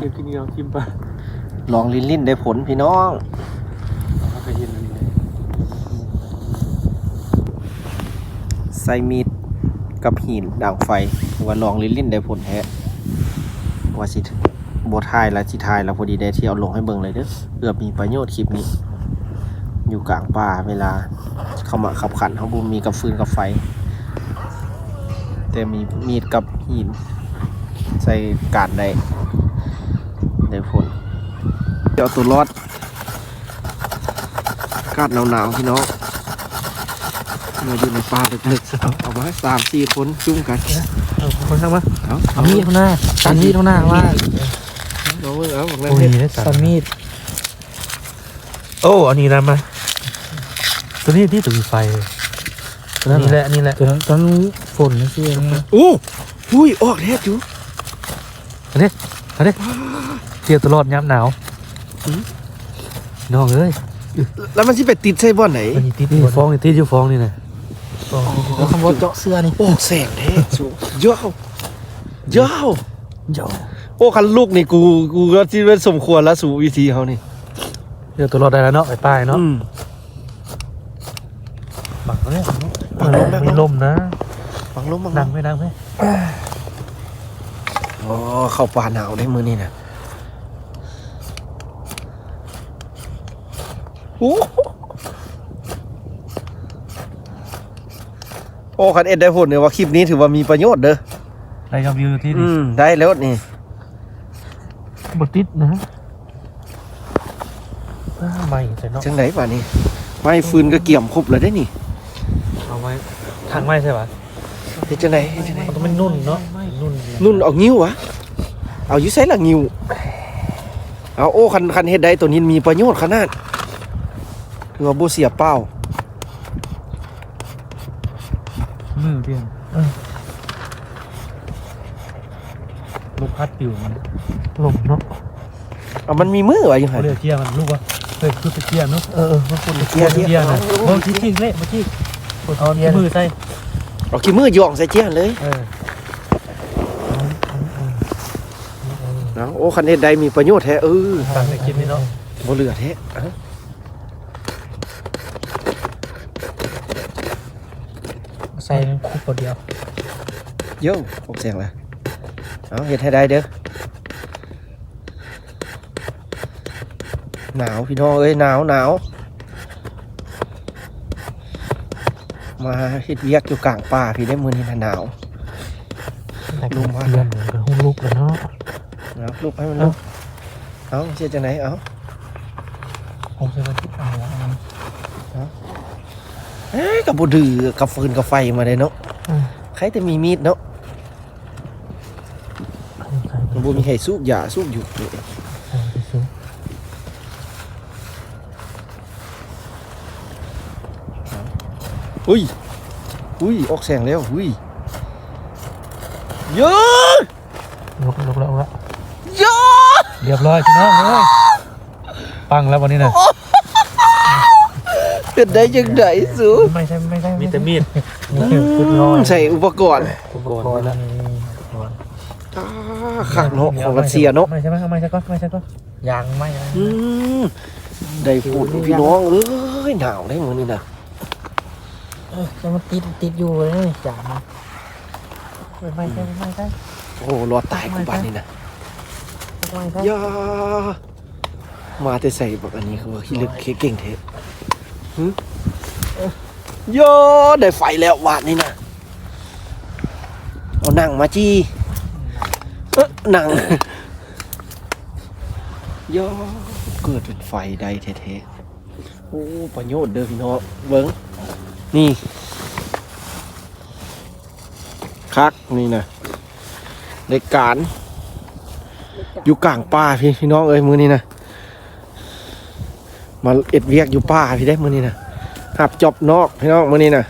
ເກັບກິນເຫຍື້ອ ຖິ້ມປາ ລອງຫຼິ້ນໆ ໄດ້ຜົນພີ່ນ້ອງ. ເຮົາກໍເຫັນອັນນີ້ເດ້ ໃສ່ມີດກັບຫີນດັງໄຟ ວ່າລອງຫຼິ້ນໆ ໄດ້ຜົນແທ້. ວ່າຊິບໍ່ຖ່າຍລະ ຊິຖ່າຍລະ ພໍດີໄດ້ທີ່ເອົາລົງໃຫ້ເບິ່ງເລີຍເດີ້ ເພື່ອມີປະໂຫຍດຄລິບນີ້. ຢູ່ກາງປ່າ ເວລາເຂົ້າມາຂັບຂັນ ເຮົາບໍ່ມີກັບຟືນກັບໄຟ ແຕ່ມີມີດກັບຫີນ ໃຊ້ການໄດ້ ໄດ້ຜົນ. ເອົາຕົວລອດ ອາກາດໜາວໆ ພີ່ນ້ອງ ມາຢູ່ໃນປ່າເລິກໆ ເອົາມາສາມສີ່ຄົນຈຸ້ມກັນ. ເອົາຄົນເຂົ້າມາ ເອົາ ເອົາມີດເທົ່ານັ້ນ ສັນມີດເທົ່ານັ້ນວ່າ ເອົາເບິ່ງ ເອົາບັກນັ້ນ ໂອ້ຍ ເຮັດ ສັນມີດ. ໂອ້ ອັນນີ້ນະມາ ຕົວນີ້ຕິ ຕົວມີໄຟ ຕົວນັ້ນ ນີ້ແຫຼະ ນີ້ແຫຼະ ຕົວນັ້ນ ຕົວນັ້ນຝົນຊິ. ໂອ້ ຫຸ້ຍ ອອກແທ້ຈູ ອັນນີ້ ອັນນີ້ ເຈອຕະຫຼອດຍາມໜາວ. ອືມ ນ້ອງເອີຍ ແລ້ວມັນຊິໄປຕິດໃສ່ບ່ອນໃດ? ມັນຊິຕິດ ນີ້ ບ່ອນ ຟອງນີ້ ຕິດຢູ່ຟອງນີ້ນະ ຟອງ ເອົາຄຳວ່າເຈາະເສື້ອນີ້. ໂອ້ ແສງແທ້ສູ ເຢີ້ ເຢີ້ ໂອ້ ຄັນລຸກນີ້ ກູ ກູກໍຊິແມ່ນສົມຄວນລະສູ ວິທີເຮົານີ້. ເອີ ຕົວລອດໄດ້ແລ້ວເນາະ ໄປປ້າຍເນາະ. ອືມ ບັງເລີຍ ບັງລົມ ບັງລົມ ມີລົມນະ ບັງລົມ ບັງລົມ ນັ່ງໄປ ນັ່ງໄປ. ໂອ້ ເຂົ້າປ່າໜາວເດ້ມື້ນີ້ນະ. ໂອ້ ໂອ້ ຄັນເຮັດໄດ້ຜົນນີ້ວ່າຄລິບນີ້ຖືວ່າມີປະໂຫຍດເດີ້. ໄດ້ຍອດວິວຢູ່ທີ່ນີ້ ອືມ ໄດ້ແລ້ວນີ້ ບໍ່ຕິດນະ. ອ້າ ໄໝ້ໃສ່ເນາະ ຈັ່ງໃດບາດນີ້? ໄມ້ຟືນກໍກຽມຄົບແລ້ວເດ້ນີ້ ເອົາໄມ້ ຖັງໄມ້ໃສ່ຫວາ? ເຮັດຈັ່ງໃດ ເຮັດຈັ່ງໃດ? ມັນຕ້ອງແມ່ນນຸ່ນເນາະ ນຸ່ນ ນຸ່ນເອົາງິ້ວຫວາ? ເອົາຢູ່ໃສລະງິ້ວ? ເອົາ ໂອ້ ຄັນ ຄັນເຮັດໄດ້ໂຕນີ້ມີປະໂຫຍດຂະໜາດ ຖືວ່າບໍ່ເສຍເປົ່າ. ມືປ່ຽນ ເອີ ລົມພັດປິວມັນ ລົມເນາະ. ເອົາ ມັນມີມືຫວາຢູ່ຫັ້ນ? ເຫຼືອເຈ້ຍມັນລູກວ່າ ເຮີ້ຍ ຄືເຈ້ຍເນາະ. ເອີ ເອີ ມັນຄົນເຈ້ຍ ເຈ້ຍນະ. ເບິ່ງທີ່ຈິງເລຍ ມາທີ່ ເອົາຂີ້ມືໃສ່ ເອົາຂີ້ມືຢອງໃສ່ເຈ້ຍເລີຍ. ເອີ ເອົາ ໂອ້ ຄັນເຮັດໄດ້ມີປະໂຫຍດແທ້. ເອີ ຕັກໃຫ້ກິນນີ້ເນາະ ບໍ່ເຫຼືອແທ້. ເອົາ ໃສ່ຄຸບເອົາດຽວ. ໂຢ ອອກສຽງລະ. ເອົາ ເຮັດໃຫ້ໄດ້ເດີ້. ໜາວ ພີ່ນ້ອງເອີຍ ໜາວ ໜາວ. ມາເຮັດວຽກຢູ່ກາງປ່າພີ້ເດ້ ມື້ນີ້ນະ ໜາວ. ລົມວ່າ ເຮືອນກໍຮູ້ລຸກແລ້ວເນາະ. ເອົາ ລຸກໃຫ້ມັນລຸກ. ເອົາ ເຮັດຈັ່ງໃດ? ເອົາ ຄົງຊິວ່າຕິດເອົາລະ. ເອົາ ເອີ ກໍບໍ່ດື້ກັບຟືນກັບໄຟມາເດ້ເນາະ. ເອີ ໃຄແຕ່ມີມີດເນາະ. ບໍ່ມີໃຜສູບຢາສູບຢູ່. ອຸ້ຍ ອຸ້ຍ ອອກແສງແລ້ວ ອຸ້ຍ ເຢີ້ ລຸກ ລຸກແລ້ວ ລຸກແລ້ວ ເຢີ້ ລຽບຮ້ອຍພີ່ນ້ອງເອີຍ. ປັງແລ້ວບັດນີ້ນະ. ເຮັດໄດ້ຈັ່ງໃດສູ? ໄມ້ໃສ່ ໄມ້ໃສ່ ມີແຕ່ມີດ ມີແຕ່ມີດ ອືມ ໃສ່ອຸປະກອນ ອຸປະກອນ ອຸປະກອນ ອ່າ ຄັກເນາະ ຂອງຣັດເຊຍເນາະ. ໄມ້ໃສ່ ໄມ້ໃສ່ກ່ອນ ໄມ້ໃສ່ກ່ອນ ຢາງໄມ້ ອືມ ໄດ້ຜົນພີ່ນ້ອງເອີຍ ໜາວເດ້ມື້ນີ້ນະ. ເອີ ແຕ່ມັນຕິດ ຕິດຢູ່ເລີຍ ຢາງມັນ ໄມ້ໃສ່ ໄມ້ໃສ່ ໂອ້ ລອດຕາຍກູບາດນີ້ນະ. ໄມ້ໃສ່ ຢ່າ ມາແຕ່ໃສບັກອັນນີ້ ຄືວ່າຂີ້ລຶກເກັ່ງແທ້. ຫຶ ໂຢ ໄດ້ໄຟແລ້ວບາດນີ້ນະ. ເອົາໜັງມາຈີ່ ເອີ ໜັງ ໂຢ ເກີດເປັນໄຟໄດ້ແທ້ໆ. ໂອ້ ປະໂຫຍດເດີ້ພີ່ນ້ອງ ເບິ່ງ ນີ້ ຄັກ ນີ້ນະ ໄດ້ການ ຢູ່ກາງປ່າພີ້ ພີ່ນ້ອງເອີຍ ມື້ນີ້ນະ ມາເຮັດວຽກຢູ່ປ່າພີ້ເດ້ ມື້ນີ້ນະ ຮັບຈ໊ອບນອກ ພີ່ນ້ອງ ມື້ນີ້ນະ.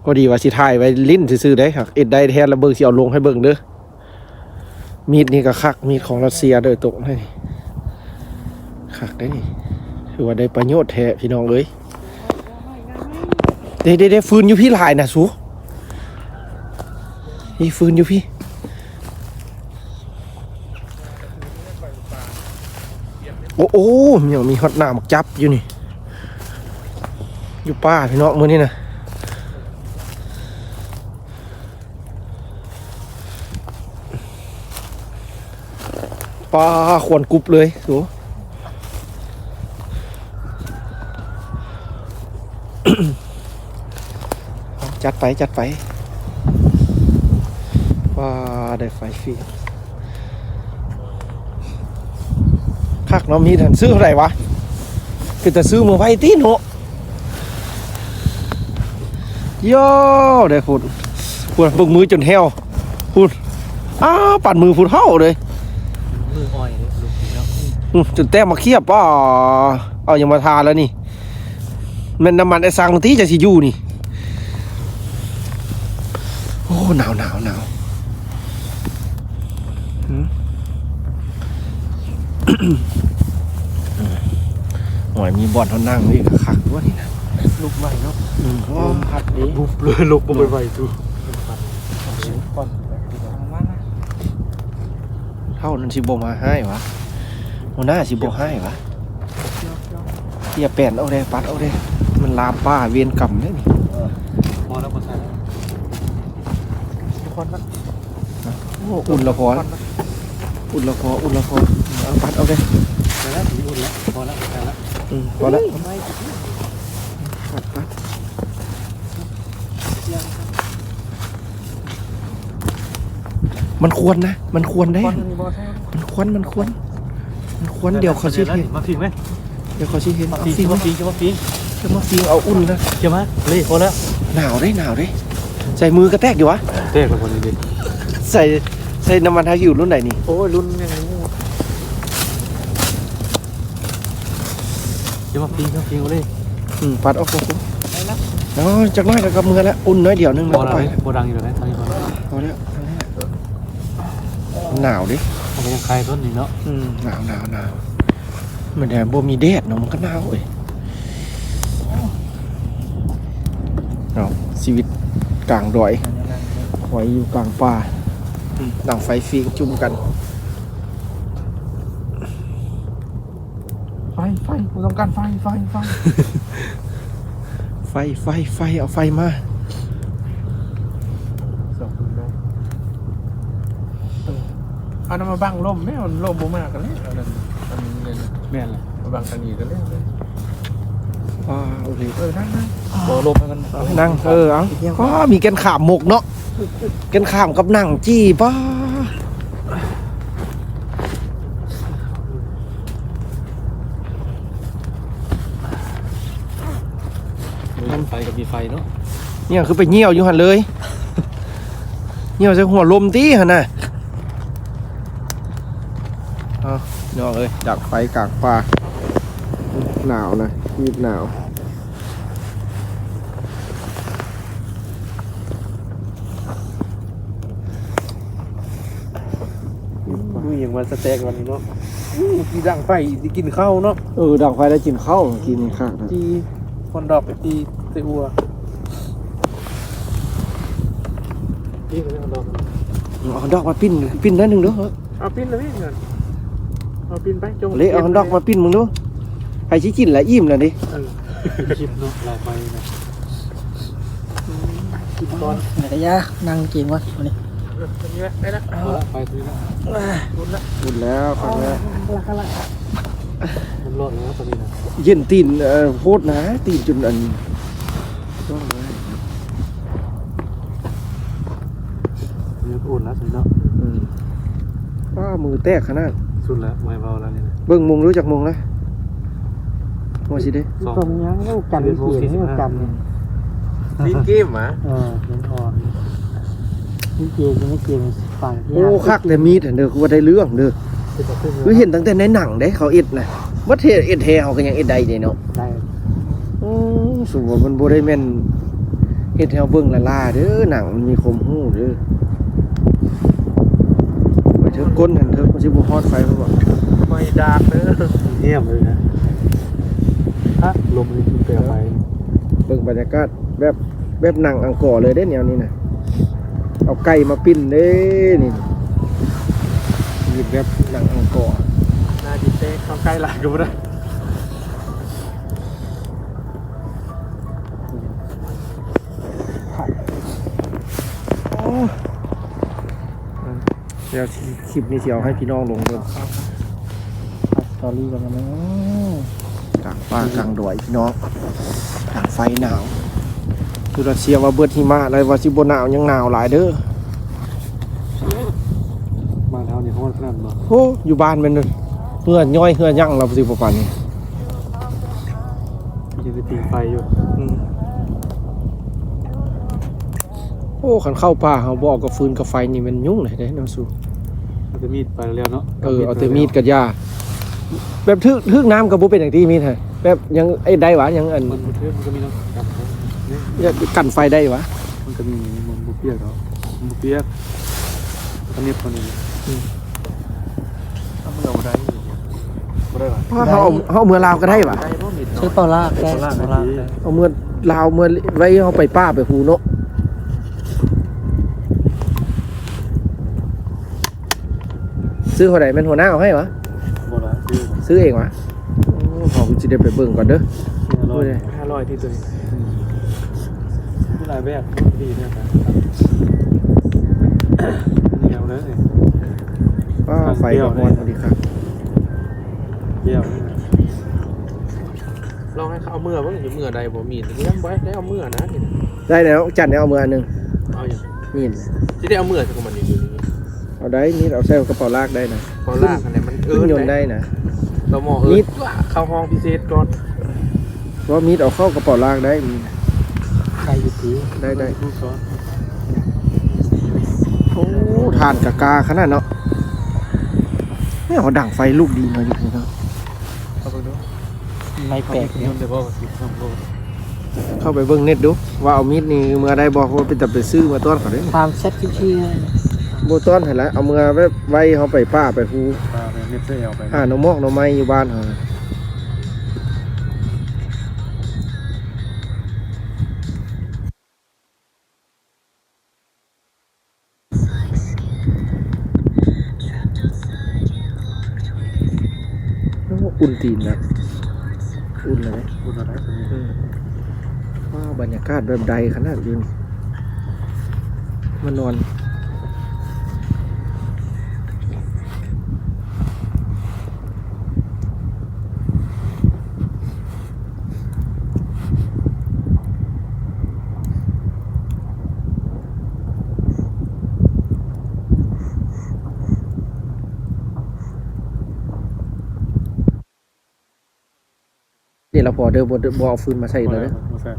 ພໍດີວ່າຊິຖ່າຍໄວ້ຫຼິ້ນຊື່ໆ ເດ້ ຫາກເຮັດໄດ້ແທ້ລະເບິ່ງ ຊິເອົາລົງໃຫ້ເບິ່ງເດີ້. ມີດນີ້ກໍຄັກ ມີດຂອງຣັດເຊຍໂດຍຕົງເລີຍ ຄັກເດ້ນີ້ ຖືວ່າໄດ້ປະໂຫຍດແທ້ພີ່ນ້ອງເອີຍ. ເດ້ໆໆ ຟືນຢູ່ພີ້ຫຼາຍນະສູ ມີຟືນຢູ່ພີ້. ໂອ້ ໂອ້ ມີ ມີຮອດໜາໝາກຈັບຢູ່ນີ້ ຢູ່ປ່າພີ່ນ້ອງມື້ນີ້ນະ. ປາ ຄວັນກຸບເລີຍໂຫ ຈັດໄປ ຈັດໄປ. ປາ ໄດ້ໄຟຟຣີ ຄັກເນາະ. ມີດຫັ້ນ ຊື້ເທົ່າໃດວະ? ເປັນຕາຊື້ມາໄວ້ຕິເນາະ. ໂຢ ໄດ້ພຸ້ນ ພຸ້ນ ເບິ່ງມືຈົນແຫ້ວພຸ້ນ. ອ້າ ປານມືຜູ້ເຖົ້າເລີຍ ມືອ່ອຍເດ້ ລູກນີ້ເນາະ. ອື ຈົນແຕກໝາກຂຽບ. ປ້າ ເອົາຫຍັງມາທາແລ້ວນີ້? ແມ່ນນ້ຳມັນໄອ້ສັງຕິຈັ່ງຊິຢູ່ນີ້. ໂອ້ ໜາວ ໜາວ ໜາວ. ຫືມ ໂອ້ຍ ມີບ່ອນເຮົານັ່ງນີ້ກໍຄັກຕົວະນີ້ນະ. ລຸກໄວເນາະ. ອືມ ລົມພັດເດ້ ວຸບເລີຍ ລຸກບໍ່ໄຫວ ຕູ້. ເຖົ້ານັ້ນຊິບໍ່ມາຮ້າຍຫວາ? ຫົວໜ້າຊິບໍ່ຮ້າຍຫວາ? ເຄຍແປນອອກແດ່ ປັດອອກແດ່ ມັນລາມປ່າເວນກຳເດ້ນີ້. ເອີ ພໍແລ້ວ ບໍ່ໃສ່ແລ້ວ ຄວັນລະ. ໂອ້ ອຸ່ນລະພໍ ຄວັນລະ ອຸ່ນລະພໍ ອຸ່ນລະພໍ. ເອົາ ປັດອອກແດ່ ໄດ້ລະ ອຸ່ນລະ ພໍລະ ໄດ້ລະ. ອືມ ພໍລະ ປັດ ປັດ. ມັນຄວັນນະ ມັນຄວັນເດ້ ມັນຄວັນ ມັນຄວັນ ມັນຄວັນ. ດຽວເຂົາຊິເຫັນ ມາພິງໄວ້ ດຽວເຂົາຊິເຫັນ. ມາພິງ ມາພິງ ມາພິງ ມາພິງ ເອົາອຸ່ນນະ ເຂົ້າມາເລີຍ. ພໍແລ້ວ ໜາວເດ້ ໜາວເດ້. ໃສ່ມືກະແຕກຢູ່ຫວາ? ແຕກແລ້ວ ພໍດີເດ້. ໃສ່ ໃສ່ນ້ຳມັນຮາຫິວລຸ້ນໃດນີ້? ໂອ້ຍ ລຸ້ນຍັງ ຢ່າມາພິງ ຢ່າມາພິງເອົາເລີຍ. ອືມ ປັດອອກ ປັດອອກ. ໄດ້ລະ ເອົາ ຈັກໜ້ອຍກໍກັບເມືອແລ້ວ. ອຸ່ນໜ້ອຍດຽວໜຶ່ງ ບໍ່ດັງ ບໍ່ດັງຢູ່ແລ້ວ ເທົ່ານີ້ພໍແລ້ວ ພໍແລ້ວ ເທົ່ານີ້ແຫຼະ. ໜາວເດ້ ມັນກໍຍັງຄາຍຕົ້ນນີ້ເນາະ. ອືມ ໜາວ ໜາວ ໜາວ. ມັນແບບບໍ່ມີແດດເນາະ ມັນກໍໜາວເອີຍເນາະ. ຊີວິດກາງດອຍ ຄອຍຢູ່ກາງປ່າ. ອືມ ດັງໄຟຟິງຈຸ່ມກັນ. ໄຟ ໄຟ ກູຕ້ອງການໄຟ ໄຟ ໄຟ ໄຟ ໄຟ ໄຟ ເອົາໄຟມາ. ສອງຄົນໄດ້ ເອີ ເອົານັ້ນມາບັງລົມແມ້ ມັນລົມບໍ່ມາກັນແລ້ວ. ອັນນັ້ນ ອັນນີ້ແມ່ນ ແມ່ນແຫຼະ ມາບັງທາງນີ້ກັນແລ້ວ. ວ້າວ ໂອເຄ ເອີ ນັ້ນ ນັ້ນ ບໍ່ລົມໃຫ້ມັນ ເອົາ ນັ່ງ ເອີ ເອົາ. ອໍ ມີແກ່ນຂາມໝົກເນາະ ແກ່ນຂາມກັບໜັງຈີ່ ປ້າ. ມີໄຟກໍມີໄຟເນາະ. ຫຍັງຄືໄປຍ່ຽວຢູ່ຫັ້ນເລີຍ? ຍ່ຽວໃສ່ຫົວລົມຕິຫັ້ນນະ. ເອົາ ນ້ອງເອີຍ ດັງໄຟກາງປ່າ. ໜາວນະ ຮີດໜາວ. ມື້ຫຍັງມາສະແຕັກວັນນີ້ເນາະ. ອູ້ ກິນດັງໄຟ ໄດ້ກິນເຂົ້າເນາະ. ເອີ ດັງໄຟໄດ້ກິນເຂົ້າ ກິນຄັກນະ. ຈີ່ຄວັນດອກ ໄປຕີໃສ່ອົ່ວ. ເອົາດອກມາປິ່ນ ປິ່ນໜ້ອຍໜຶ່ງເດີ້. ເອົາປິ່ນລະເວຍ ເອົາປິ່ນໄປ ຈົ່ງ ເລ ເອົາດອກມາປິ່ນເບິ່ງດູ. ໃຜຊິກິນລະອີ່ມລະເດ. ເອີ ກິນເນາະ ຫຼາຍໄປນະ. ອືມ ກິນກ່ອນ ແລ້ວກໍຢ່າ ນັ່ງເກງກ່ອນ ນີ້ ເອີ ໄປລະ ໄປລະ ໄປລະ. ພຸ້ນລະ ພຸ້ນແລ້ວ ຄັກແລ້ວ. ມັນຮ້ອນແລ້ວຕອນນີ້ນະ. ເຢັນຕີນ ເອີ ໂພດນະ ຕີນຈົນອັນ ຮ້ອນເລີຍ. ເລີ່ມອຸ່ນແລ້ວຊິເນາະ. ອືມ ວ້າ ມືແຕກຂະໜາດ. ສຸດແລ້ວ ບໍ່ໃຫ້ເວົ້າແລ້ວນີ້ນະ. ເບິ່ງໂມງດູ ຈັກໂມງລະ? ວ່າຊິເດ້ ສອງ ສອງຫຍັງ ໂອ້ ກັນເກມ ກັນ ຫຼິ້ນເກມຫວາ? ເອີ ຫຼິ້ນອອນ ຫຼິ້ນເກມ ຫຼິ້ນເກມຝັ່ງທີ່ ໂອ້ ຄັກແຕ່ມີດຫັ້ນເດີ ຄືວ່າໄດ້ເລື່ອງເດີ. ຄືເຫັນຕັ້ງແຕ່ໃນໜັງເດ້ ເຂົາເຮັດນະ. ບັດເຮັດ ເຮັດແທ້ເຮົາກໍຍັງເຮັດໄດ້ເດ້ເນາະ. ໄດ້ ໂອ້ ສົມມຸດວ່າມັນບໍ່ໄດ້ແມ່ນເຮັດໃຫ້ເຮົາເບິ່ງລ້າໆເດີ ໜັງມັນມີຄວາມຮູ້ເດີ. ໄປເຖິງກົ້ນຫັ້ນເຖິງມັນຊິບໍ່ຮອດໄຟພຸ້ນບໍ? ໄຟດາກເດີ ງຽບເລີຍນະ. ຮະ ລົມນີ້ແປໄປ. ເບິ່ງບັນຍາກາດແບບ ແບບໜັງອັງກໍເລີຍເດ້ແນວນີ້ນະ. ເອົາໄກ່ມາປິ່ນເດ້ນີ້ ຊີວິດແບບໜັງອັງກໍ. ໜ້າຊິແຕກ ເອົາໄກຫຼາຍກໍບໍ່ໄດ້. ດຽວຄລິບນີ້ຊິເອົາໃຫ້ພີ່ນ້ອງລົງເບິ່ງ ສະຕໍຣີກັນນະ. ກາງປ່າກາງດອຍພີ່ນ້ອງ ກາງໄຟໜາວ. ຢູ່ຣັດເຊຍວ່າເບິດຫິມະແລ້ວ ວ່າຊິບໍ່ໜາວ ຍັງໜາວຫຼາຍເດີ້. ບ້ານເຮົານີ້ຮ້ອນຂະໜາດບໍ່? ໂອ້ ຢູ່ບ້ານແມ່ນເຫື່ອຍ້ອຍເຫື່ອຍັງແລ້ວ ຊິບໍ່ປານນີ້. ຍັງໄດ້ຜິງໄຟຢູ່. ອືມ. ໂອ້ ຄັນເຂົ້າປ່າເຮົາບໍ່ເອົາກະຟືນກະໄຟນີ້ແມ່ນຫຍຸ້ງເລີຍເດ້ເນາະສູ. ເອົາແຕ່ມີດໄປແລ້ວເນາະ. ເອີ ເອົາແຕ່ມີດກັບຢາ ແບບຖືກ ຖືກນ້ຳກໍບໍ່ເປັນຫຍັງຕິ ມີດຫັ້ນ ແບບຍັງເຮັດໄດ້ຫວາ ຍັງອັນ ມັນບໍ່ຖືກ ມັນກໍມີນ້ຳກັນ ກັນໄຟໄດ້ຫວາ. ມັນກໍມີ ມັນບໍ່ປຽກດອກ ມັນບໍ່ປຽກ ມັນກໍເໜັບເທົ່ານີ້. ອືມ. ເອົາເມືອບໍ່ໄດ້ ບໍ່ໄດ້ຫວາ? ເຮົາເອົາ ເຮົາເອົາເມືອລາວກໍໄດ້ຫວາ? ໄດ້ບໍ່ມີດ ໃຊ້ເປົາລາກໄດ້ ເປົາລາກໄດ້. ເອົາເມືອລາວ ເມືອໄວ້ເຮົາໄປປ່າໄປພູເນາະ. ຊື້ເທົ່າໃດ? ແມ່ນຫົວໜ້າເອົາໃຫ້ຫວາ? ບໍ່ລະ ຊື້ ຊື້ເອງຫວາ? ໂອ້ ເຮົາຊິໄດ້ໄປເບິ່ງກ່ອນເດີ້. ຫ້າຮ້ອຍ ຫ້າຮ້ອຍ ທີ່ຕົວນີ້. ອືມ. ມີຫຼາຍແບບ ດີເດ້. ນີ້ເອົາເລີຍ. ອ້າວ ໄຟກໍຮ້ອນພໍດີຄັກ. ດຽວ ລອງໃຫ້ເຂົາເອົາເມືອເບິ່ງ ຊິເມືອໄດ້ບໍ່ ມີດ. ຍັງບໍ່ໄດ້ເອົາເມືອນະ. ໄດ້ແລ້ວ ຈັນໄດ້ເອົາເມືອອັນໜຶ່ງ. ເອົາຫຍັງ? ມີດ. ຊິໄດ້ເອົາເມືອໃສ່ຂອງມັນຢູ່ນີ້. ເອົາໄດ້ ມີດເອົາໃສ່ກະເປົາລາກໄດ້ນະ. ເປົາລາກຫັ້ນແຫຼະ ມັນເອີ້ນ ຂຶ້ນຍົນໄດ້ນະ. ຕໍ່ໝໍ້ເອີ້ນ ມີດ ເຂົ້າຫ້ອງພິເສດກ່ອນ. ບໍ່ ມີດເອົາເຂົ້າກະເປົາລາກໄດ້. ໄດ້ຢູ່ຕິ? ໄດ້ ໄດ້. ໂອ້ ຖ່ານກະກາຂະໜາດເນາະ. ແມ່ນເຮົາດັງໄຟລຸກດີເນາະ ຢູ່ເນາະ. ເຂົ້າໄປເບິ່ງດູ ໄມ້ແປກເດ້. ເຂົ້າໄປເບິ່ງເນັດດູ ວ່າເອົາມີດນີ້ເມືອໄດ້ບໍ່ ເພາະວ່າເປັນຕາໄປຊື້ມາຕ້ອນເຂົາເດ້. ຖາມ ChatGPT ບໍ່ຕ້ອນຫັ້ນລະ ເອົາເມືອແບບໄວ້ເຮົາໄປປ່າໄປພູ ຫາໜໍ່ໝອກໜໍ່ໄມ້ຢູ່ບ້ານເຮົາ. ໂອ້ ອຸ່ນຕີນນະ ອຸ່ນແລ້ວເດ້ ອຸ່ນແລ້ວເດ້. ອືມ. ວ້າວ ບັນຍາກາດແບບໃດຂະໜາດຢູ່ນີ້ ມານອນ. ນີ້ລະພໍເດີ ບໍ່ ບໍ່ເອົາຟືນມາໃສ່ອີກແລ້ວເດີ. ບໍ່ໃສ່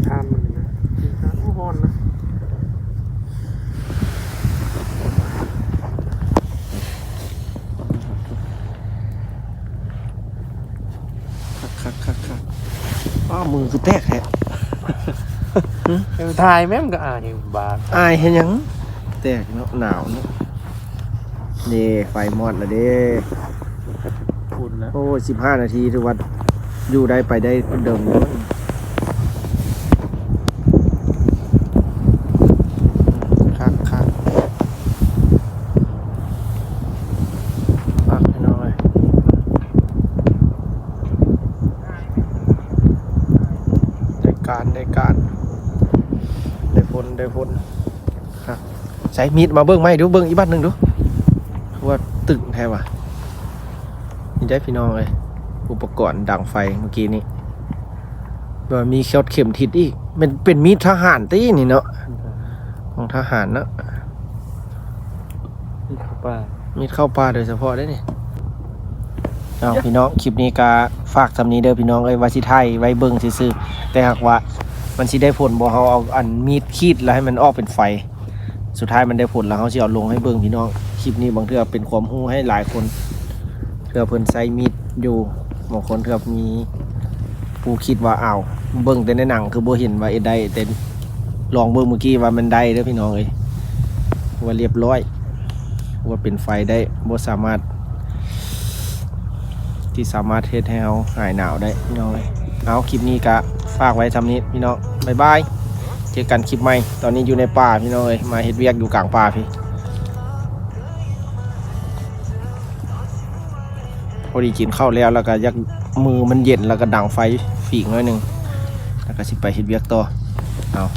ຖ່ານມັນນີ້ນະ ຖ່ານ ໂອ້ ຮ້ອນນະ. ຄັກໆໆໆ. ອ້າວ ມືຄືແຕກແທ້. ຫຶ? ເອີ ຖ່າຍແມ່ນກໍອາຍຢູ່ບາດ. ອາຍເຮັດຫຍັງ? ແຕກເນາະ ໜາວເນາະ. ເດ້ ໄຟມອດແລ້ວເດ້. ພຸ້ນແລ້ວ. ໂອ້ຍ ສິບຫ້ານາທີ ຖືວ່າຢູ່ໄດ້ໄປໄດ້ເດີມຢູ່. ຄັກໆ. ຄັກພີ່ນ້ອງເອີຍ. ໄດ້ການ ໄດ້ການ ໄດ້ຜົນ ໄດ້ຜົນ. ຄັກ. ໃສ່ມີດມາເບິ່ງໃໝ່ດູ ເບິ່ງອີກບັດໜຶ່ງດູ ຄືວ່າຕຶງແທ້ຫວາ. ນີ້ເດ້ພີ່ນ້ອງເອີຍ ອຸປະກອນດັງໄຟມື້ກີ້ນີ້ ແບບວ່າມີເຂັມທິດອີກ. ແມ່ນເປັນມີດທະຫານຕິນີ້ເນາະ ຂອງທະຫານເນາະ. ມີດເຂົ້າປ່າ ມີດເຂົ້າປ່າໂດຍສະເພາະເດ້ນີ້. ເອົາ ພີ່ນ້ອງ ຄລິບນີ້ກະຝາກສ່ຳນີ້ເດີພີ່ນ້ອງເອີຍ ວ່າຊິຖ່າຍໄວ້ເບິ່ງຊື່ໆ ແຕ່ຫາກວ່າມັນຊິໄດ້ຜົນບໍ່ ເຮົາເອົາອັນມີດຂີດແລ້ວໃຫ້ມັນອອກເປັນໄຟ ສຸດທ້າຍມັນໄດ້ຜົນແລ້ວ ເຮົາຊິເອົາລົງໃຫ້ເບິ່ງພີ່ນ້ອງ. ຄລິບນີ້ບາງເທື່ອເປັນຄວາມຮູ້ໃຫ້ຫຼາຍຄົນ ເທື່ອເພິ່ນໃຊ້ມີດຢູ່ ບາງຄົນເທື່ອມີຜູ້ຄິດວ່າ ອ້າວ ເບິ່ງແຕ່ໃນໜັງຄືບໍ່ເຫັນວ່າເຮັດໄດ້ ແຕ່ລອງເບິ່ງມື້ກີ້ວ່າມັນໄດ້ເດີພີ່ນ້ອງເອີຍ ວ່າລຽບຮ້ອຍ ວ່າເປັນໄຟໄດ້ ບໍ່ສາມາດ ທີ່ສາມາດເຮັດໃຫ້ເຮົາຫາຍໜາວໄດ້ພີ່ນ້ອງເອີຍ. ເອົາ ຄລິບນີ້ກະຝາກໄວ້ສ່ຳນີ້ພີ່ນ້ອງ ບາຍບາຍ ເຈີກັນຄລິບໃໝ່. ຕອນນີ້ຢູ່ໃນປ່າພີ່ນ້ອງເອີຍ ມາເຮັດວຽກຢູ່ກາງປ່າພີ້. ພໍດີກິນເຂົ້າແລ້ວ ແລ້ວກໍຢາກ ມືມັນເຢັນ ແລ້ວກໍດັງໄຟອີກໜ້ອຍໜຶ່ງ ແລ້ວກໍຊິໄປເຮັດວຽກຕໍ່. ເອົາ